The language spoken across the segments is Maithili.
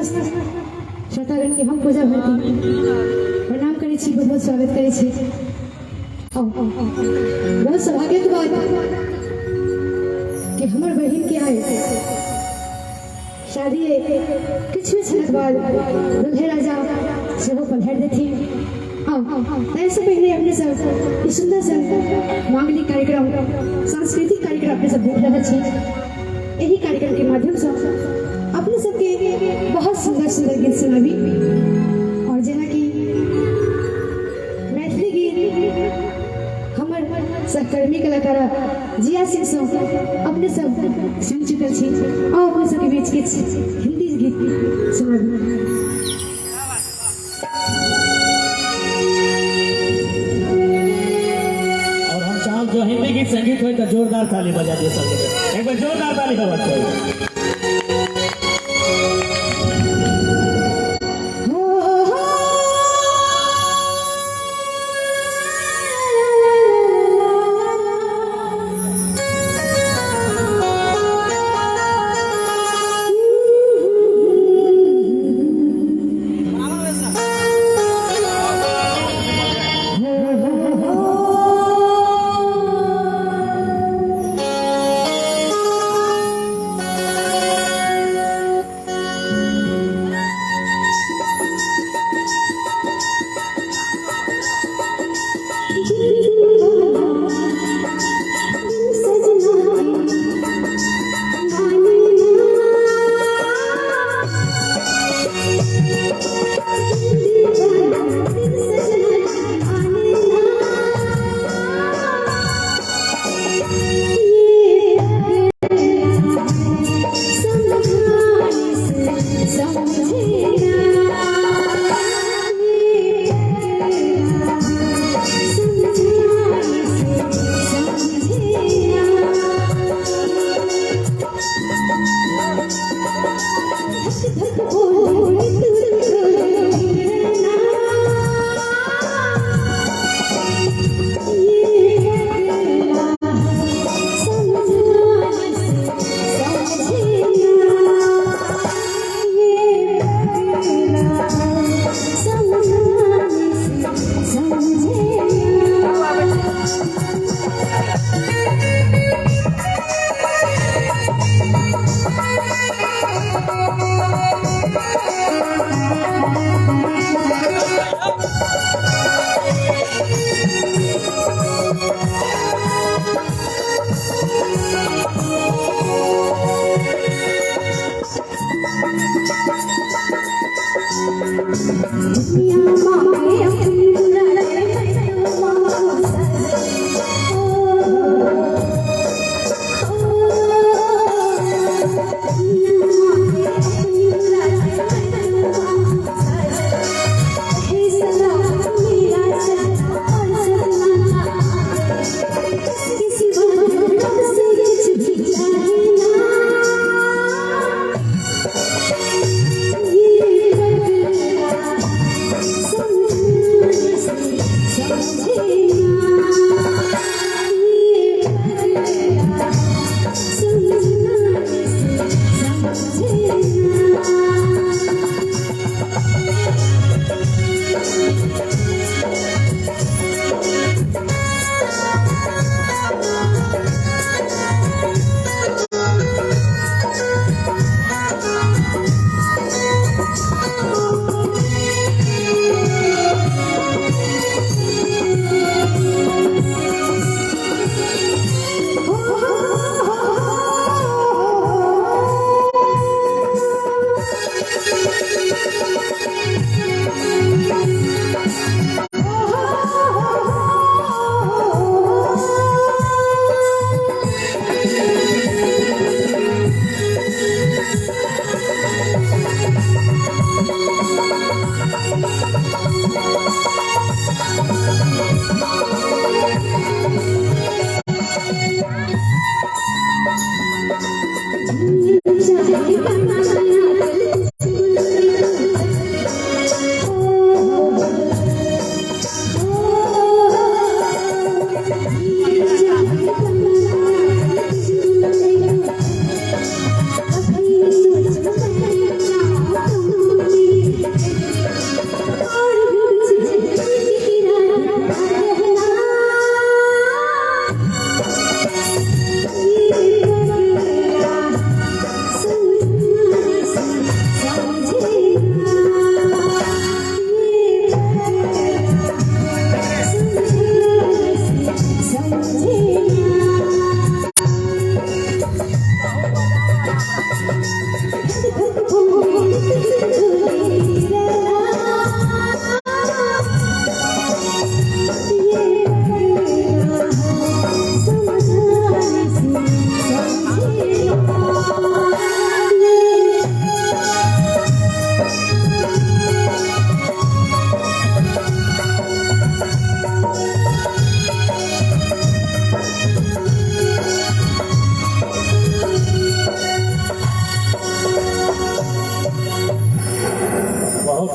समस्त श्रोतागण के हम पूजा भारती प्रणाम करै छी, बहुत बहुत स्वागत करै छी। बहुत सौभाग्यक बात कि हमर बहिन के आइ शादी किछु क्षणक बाद दुल्हे राजा सेहो पधारि देथिन। ताहिसँ पहिने अपने सब ई सुन्दर सन मांगलिक कार्यक्रम, सांस्कृतिक कार्यक्रम अपने सब देख रहल छी। एहि कार्यक्रम के माध्यमसँ अपने सबके बहुत सुन्दर सुन्दर गीत सुनाबी और जेनाकि मैथिली गीत हमर सहकर्मी कलाकार जिया सिंह सँ अपने सब सुनि चुकल छी। और अपने सबके बीच किछु हिंदी गीत सुनाबी। और हम चाहब जो हिंदी गीत संगीत हो तो जोरदार ताली बजा दिए सब। एक बार जोरदार ताली होना चाहिए।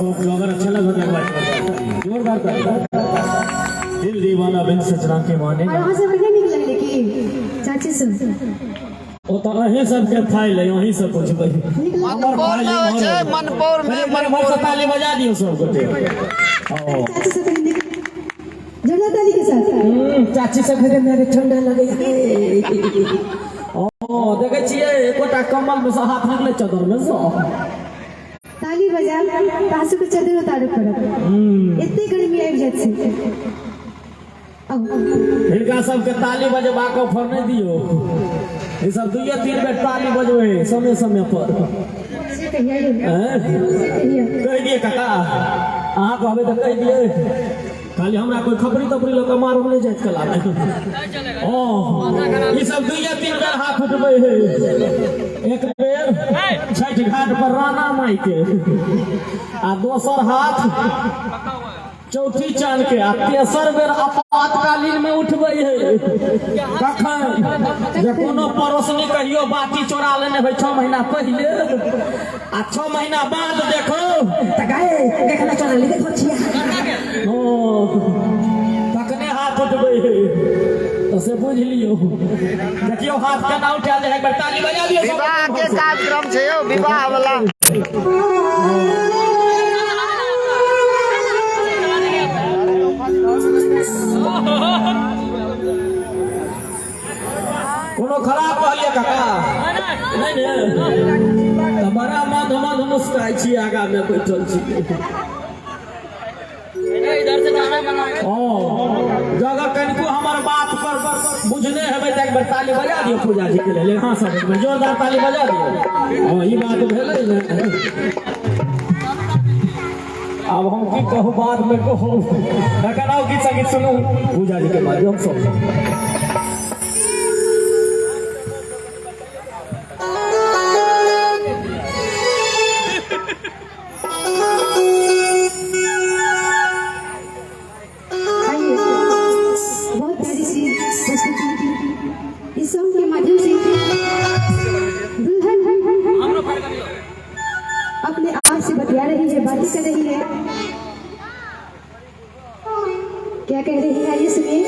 सबको अगर अच्छा लगा तो एक बार जोरदार ताली, जोरदार ताली। दिल दीवाना बिन सजना के माने। और अहाँ सबके नहि नीक लगलै की चाची सब? ओ तऽ अहीं सबके फाइल है, अहीं सब पुछबै। नीक लगलै? हमर फाइल मनपौर मे होइ छै, मनपौर मे, मनपौर मनपौर। ताली बजा दियौ सब गोटे। ओ चाची सब कनि नीक, जोरदार ताली के साथ। चाची सब के मेरे ठंडा लगे। ओ देखै छियै, एकोटा कम्बल में से हाथ निकले, चादर में से। ताली बजायब तऽ अहाँ सबके चद्दर उतारऽ पड़त, एते गर्मी आबि जाइत छै। आउ। हिनका सबके ताली बजेबाक ऑफर नहि दियौ। ई सब दुइये तीन बेर ताली बजबै समय समय पर। से कहिया यौ? हैं? से कहिया? कहि दियै काका, अहाँ कहबै तऽ कहि दियै। खाली हमरा कोई खबरी तबरी लऽ कऽ मारू नहि जाइत कला मे। ओ ई सब दुइये तीन बेर हाथ उठबै है। एक बेर छठि घाट पर राणा माई के, आ दोसर हाथ चौथी चांद के, आ तेसर बेर आपातकालीन में उठबै है। कखन? जे कोनो पड़ोसनी कहियो बाटी चोरा लेने होइ 6 महीना पहिले, आ 6 महीना बाद देखो तऽ गाय देखना चोरा ले देखो छिया, ओ तखने हाथ उठबै है। तऽ से बुझि लियौ। देखियौ, हाथ केना उठायल जाइ है। एक बेर ताली बजा दियौ सब। विवाह के कार्यक्रम छै यौ, विवाह वाला। कोनो खराब कहलियै काका? नहि ने? तऽ बड़ा मध मध मुस्काइ छी, आगा मे बैठल छी। ओ जँ अगर कनिको हमर बात पर बुझने हेबै तऽ एक बेर ताली बजा दियौ पूजा जी के लेल। हाँ, सब एक बेर जोरदार ताली बजा दियौ। हँ, ई बात भेलै ने। आब हम की कहू, बाद मे कहू। एखन आउ, गीत संगीत सुनू पूजा जी के माध्यम सँ। आइए, बहुत प्यारी सी प्रस्तुति। इस सॉन्ग के माध्यम से दुल्हन अपने आप से बतिया रही है, बातें कर रही है। क्या कह रही है, आइए सुनिए।